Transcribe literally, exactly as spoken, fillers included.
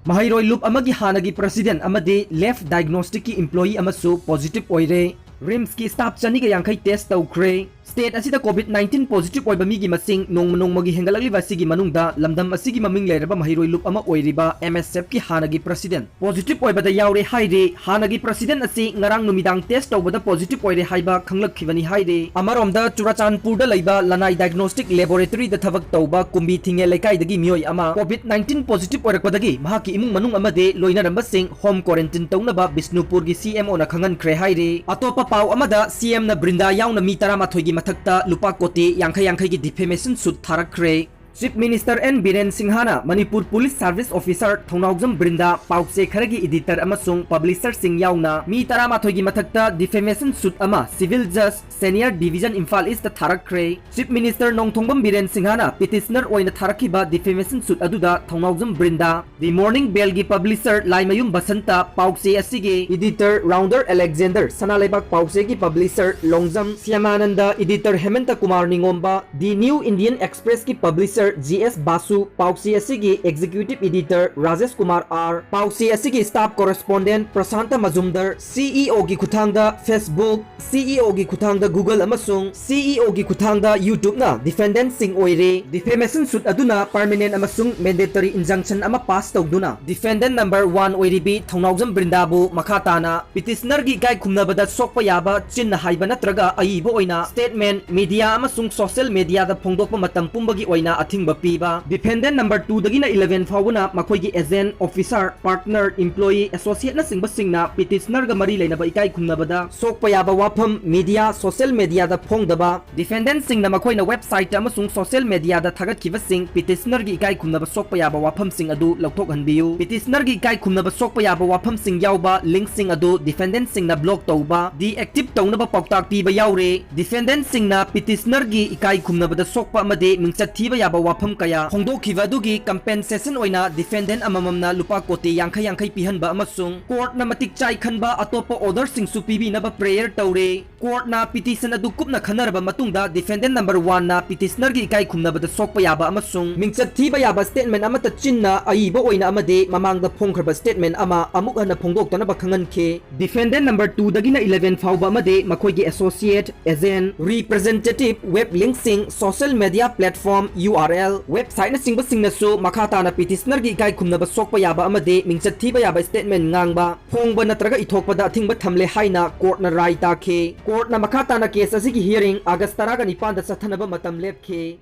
ꯃꯍꯩꯔꯣꯏ ꯂꯨꯞ ꯑꯃꯒꯤ ꯍꯥꯟꯅꯒꯤ president ꯑꯃꯗꯤ lab diagnosticꯀꯤ employee ꯑꯃꯁꯨ positive ꯑꯣꯏꯔꯦ꯫ RIMSꯀꯤ staff ꯆꯅꯤꯒ ꯌꯥꯡꯈꯩ test ꯇꯧꯈ꯭ꯔꯦ꯫ State ꯑꯁꯤꯗ COVID nineteen positive ꯑꯣꯏꯕ ꯃꯤꯒꯤ ꯃꯁꯤꯡ ꯅꯣꯡꯃ ꯅꯣꯡꯃꯒꯤ ꯍꯦꯟꯒꯠꯂꯛꯂꯤꯕ ꯑꯁꯤꯒꯤ ꯃꯅꯨꯡꯗ ꯂꯝꯗꯝ ꯑꯁꯤꯒꯤ ꯃꯃꯤꯡ ꯂꯩꯔꯕ ꯃꯍꯩꯔꯣꯏ ꯂꯨꯞ ꯑꯃ ꯑꯣꯏꯔꯤꯕ MSFꯀꯤ ꯍꯥꯟꯅꯒꯤ president positive ꯑꯣꯏꯕꯗ ꯌꯥꯎꯔꯦ ꯍꯥꯏꯔꯤ꯫ ꯍꯥꯟꯅꯒꯤ president ꯑꯁꯤ ꯉꯔꯥꯡ ꯅꯨꯃꯤꯗꯥꯡ test ꯇꯧꯕꯗ positive ꯑꯣꯏꯔꯦ ꯍꯥꯏꯕ ꯈꯪꯂꯛꯈꯤꯕꯅꯤ ꯍꯥꯏꯔꯤ꯫ ꯑꯃꯔꯣꯝꯗ ꯆꯨꯔꯥꯆꯥꯟꯄꯨꯔꯗ ꯂꯩꯕ ꯂꯅꯥꯏ diagnostic laboratoryꯗ ꯊꯕꯛ ꯇꯧꯕ ꯀꯨꯝꯕꯤ ꯊꯤꯡꯉꯦ ꯂꯩꯀꯥꯏꯗꯒꯤ ꯃꯤꯑꯣꯏ ꯑꯃ COVID nineteen positive ꯑꯣꯏꯔꯛꯄꯗꯒꯤ ꯃꯍꯥꯛꯀꯤ ꯏꯃꯨꯡ ꯃꯅꯨꯡ ꯑꯃꯗꯤ ꯂꯣꯏꯅꯔꯝꯕꯁꯤꯡ home quarantine ꯇꯧꯅꯕ ꯕꯤꯁꯅꯨꯄꯨꯔꯒꯤ CMOꯅ ꯈꯪꯍꯟꯈ꯭ꯔꯦ ꯍꯥꯏꯔꯤ꯫ ꯑꯇꯣꯞꯄ ꯄꯥꯎ ꯑꯃꯗ CMꯅ ꯕ꯭ꯔꯤꯟꯗꯥ ꯌꯥꯎꯅ ꯃꯤ ꯇꯔꯥꯃꯥꯊꯣꯏꯒꯤ ꯃꯊꯛꯇ ꯂꯨꯄꯥ ꯀꯣꯇꯤ ꯌꯥꯡꯈꯩ ꯌꯥꯡꯈꯩꯒꯤ defamation suit ꯊꯥꯔꯛꯈ꯭ꯔꯦ꯫ Chief Minister N Biren ꯁꯤꯡꯍꯅ ꯃꯅꯤꯄꯨꯔ Police Service Officer ꯊꯧꯅꯥꯎꯖꯝ ꯕ꯭ꯔꯤꯟꯗꯥ, ꯄꯥꯎꯆꯦ ꯈꯔꯒꯤ editor ꯑꯃꯁꯨꯡ publisherꯁꯤꯡ ꯌꯥꯎꯅ ꯃꯤ ꯇꯔꯥꯃꯥꯊꯣꯏꯒꯤ ꯃꯊꯛꯇ defamation suit ꯑꯃ Civil Judge, Senior Division, Imphal Eastꯇ ꯊꯥꯔꯛꯈ꯭ꯔꯦ꯫ Chief Minister ꯅꯣꯡꯊꯣꯡꯕꯝ ꯕꯤꯔꯦꯟ ꯁꯤꯡꯍꯅ petitioner ꯑꯣꯏꯅ ꯊꯥꯔꯛꯈꯤꯕ defamation suit ꯑꯗꯨꯗ ꯊꯧꯅꯥꯎꯖꯝ ꯕ꯭ꯔꯤꯟꯗꯥ, The Morning Bellꯒꯤ publisher Laimayum Basanta, ꯄꯥꯎꯆꯦ ꯑꯁꯤꯒꯤ editor Rounder Alexander, ꯁꯅꯥꯂꯩꯕꯥꯛ ꯄꯥꯎꯆꯦꯒꯤ publisher Longjam ꯁ꯭ꯌꯥꯃꯥꯅꯟꯗ, editor ꯍꯦꯃꯟꯇ Kumar ꯅꯤꯉꯣꯝꯕ, The New Indian Expressꯀꯤ publisher G S ꯕꯥꯁꯨ, ꯄꯥꯎꯆꯦ ꯑꯁꯤꯒꯤ executive editor Rajesh Kumar R, ꯄꯥꯎꯆꯦ ꯑꯁꯤꯒꯤ staff correspondent ꯄ꯭ꯔꯁꯥꯟꯇ ꯃꯖꯨꯝꯗꯔ, CEOꯒꯤ ꯈꯨꯠꯊꯥꯡꯗ Facebook, CEOꯒꯤ ꯈꯨꯠꯊꯥꯡꯗ Google ꯑꯃꯁꯨꯡ CEOꯒꯤ ꯈꯨꯠꯊꯥꯡꯗ YouTubeꯅ defendantꯁꯤꯡ ꯑꯣꯏꯔꯦ꯫ Defamation suit ꯑꯗꯨꯅ permanent ꯑꯃꯁꯨꯡ mandatory injunction ꯑꯃ pass ꯇꯧꯗꯨꯅ defendant number one ꯑꯣꯏꯔꯤꯕꯤ ꯊꯧꯅꯥꯎꯖꯝ ꯕ꯭ꯔꯤꯟꯗꯥꯕꯨ ꯃꯈꯥ ꯇꯥꯅ petitionerꯒꯤ ꯏꯀꯥꯏ ꯈꯨꯝꯅꯕꯗ ꯁꯣꯛꯄ ꯌꯥꯕ ꯆꯤꯟꯅ ꯍꯥꯏꯕ ꯅꯠꯇ꯭ꯔꯒ ꯑꯏꯕ ꯑꯣꯏꯅ statement, media ꯑꯃꯁꯨꯡ social mediaꯗ ꯐꯣꯡꯗꯣꯛꯄ ꯃꯇꯝ ꯄꯨꯝꯕꯒꯤ ꯑꯣꯏꯅ ꯑꯊꯤꯡꯕ ꯄꯤꯕ꯫ Defendant number twoꯗꯒꯤꯅ eleven ꯐꯥꯎꯕꯅ ꯃꯈꯣꯏꯒꯤ agent, officer, partner, employee, associateꯅꯆꯤꯡꯕꯁꯤꯡꯅ petitionerꯒ ꯃꯔꯤ ꯂꯩꯅꯕ ꯏꯀꯥꯏ ꯈꯨꯝꯅꯕꯗ ꯁꯣꯛꯄ ꯌꯥꯕ ꯋꯥꯐꯝ media, social mediaꯗ ꯐꯣꯡꯗꯕ꯫ Defendantꯁꯤꯡꯅ ꯃꯈꯣꯏꯅ website ꯑꯃꯁꯨꯡ social mediaꯗ ꯊꯥꯒꯠꯈꯤꯕꯁꯤꯡ petitionerꯒꯤ ꯏꯀꯥꯏ ꯈꯨꯝꯅꯕ ꯁꯣꯛꯄ ꯌꯥꯕ ꯋꯥꯐꯝꯁꯤꯡ ꯑꯗꯨ ꯂꯧꯊꯣꯛꯍꯟꯕꯤꯌꯨ꯫ Petitionerꯒꯤ ꯏꯀꯥꯏ ꯈꯨꯝꯅꯕ ꯁꯣꯛꯄ ꯌꯥꯕ ꯋꯥꯐꯝꯁꯤꯡ ꯌꯥꯎꯕ linkꯁꯤꯡ ꯑꯗꯨ defendantꯁꯤꯡꯅ block ꯇꯧꯕ, deactive ꯇꯧꯅꯕ ꯄꯥꯎꯇꯥꯛ ꯄꯤꯕ ꯌꯥꯎꯔꯦ꯫ Defendantꯁꯤꯡꯅ petitionerꯒꯤ ꯏꯀꯥꯏ ꯈꯨꯝꯅꯕꯗ ꯁꯣꯛꯄ ꯑꯃꯗꯤ ꯃꯤꯡꯆꯠ ꯊꯤꯕ ꯌꯥꯕ ꯋꯥꯐꯝ ꯀꯌꯥ ꯐꯣꯡꯗꯣꯛꯈꯤꯕ ꯑꯗꯨꯒꯤ compensation ꯑꯣꯏꯅ defendant ꯑꯃꯃꯝꯅ ꯂꯨꯄꯥ ꯀꯣꯇꯤ ꯌꯥꯡꯈꯩ ꯌꯥꯡꯈꯩ ꯄꯤꯍꯟꯕ ꯑꯃꯁꯨꯡ courtꯅ ꯃꯇꯤꯛ ꯆꯥꯏ ꯈꯟꯕ ꯑꯇꯣꯞꯄ orderꯁꯤꯡꯁꯨ ꯄꯤꯕꯤꯅꯕ prayer ꯇꯧꯔꯦ꯫ Courtꯅ petition ꯑꯗꯨ ꯀꯨꯞꯅ ꯈꯟꯅꯔꯕ ꯃꯇꯨꯡꯗ defendant number oneꯅ petitionerꯒꯤ ꯏꯀꯥꯏ ꯈꯨꯝꯅꯕꯗ ꯁꯣꯛꯄ ꯌꯥꯕ ꯑꯃꯁꯨꯡ ꯃꯤꯡꯆꯠ ꯊꯤꯕ ꯌꯥꯕ statement ꯑꯃꯠꯇ ꯆꯤꯟꯅ ꯑꯏꯕ ꯑꯣꯏꯅ ꯑꯃꯗꯤ ꯃꯃꯥꯡꯗ ꯐꯣꯡꯈ꯭ꯔꯕ statement ꯑꯃ ꯑꯃꯨꯛ ꯍꯟꯅ ꯐꯣꯡꯗꯣꯛꯇꯅꯕ ꯈꯪꯍꯟꯈꯤ꯫ Defendant number twoꯗꯒꯤꯅ eleven ꯐꯥꯎꯕ ꯑꯃꯗꯤ ꯃꯈꯣꯏꯒꯤ associate, agent, representative, web linkꯁꯤꯡ, social media platform URL, websiteꯅꯆꯤꯡꯕꯁꯤꯡꯅꯁꯨ ꯃꯈꯥ ꯇꯥꯅ petitionerꯒꯤ ꯏꯀꯥꯏ ꯈꯨꯝꯅꯕ ꯁꯣꯛꯄ ꯌꯥꯕ ꯑꯃꯗꯤ ꯃꯤꯡꯆꯠ ꯊꯤꯕ ꯌꯥꯕ statement ꯉꯥꯡꯕ, ꯐꯣꯡꯕ ꯅꯠꯇ꯭ꯔꯒ ꯏꯊꯣꯛꯄꯗ ꯑꯊꯤꯡꯕ ꯊꯝꯂꯦ ꯍꯥꯏꯅ courtꯅ ꯔꯥꯏ ꯇꯥꯈꯤ꯫ Courtꯅ ꯃꯈꯥ ꯇꯥꯅ case ꯑꯁꯤꯒꯤ hearing August ꯇꯔꯥꯒ ꯅꯤꯄꯥꯟꯗ ꯆꯠꯊꯅꯕ ꯃꯇꯝ ꯂꯦꯞꯈꯤ꯫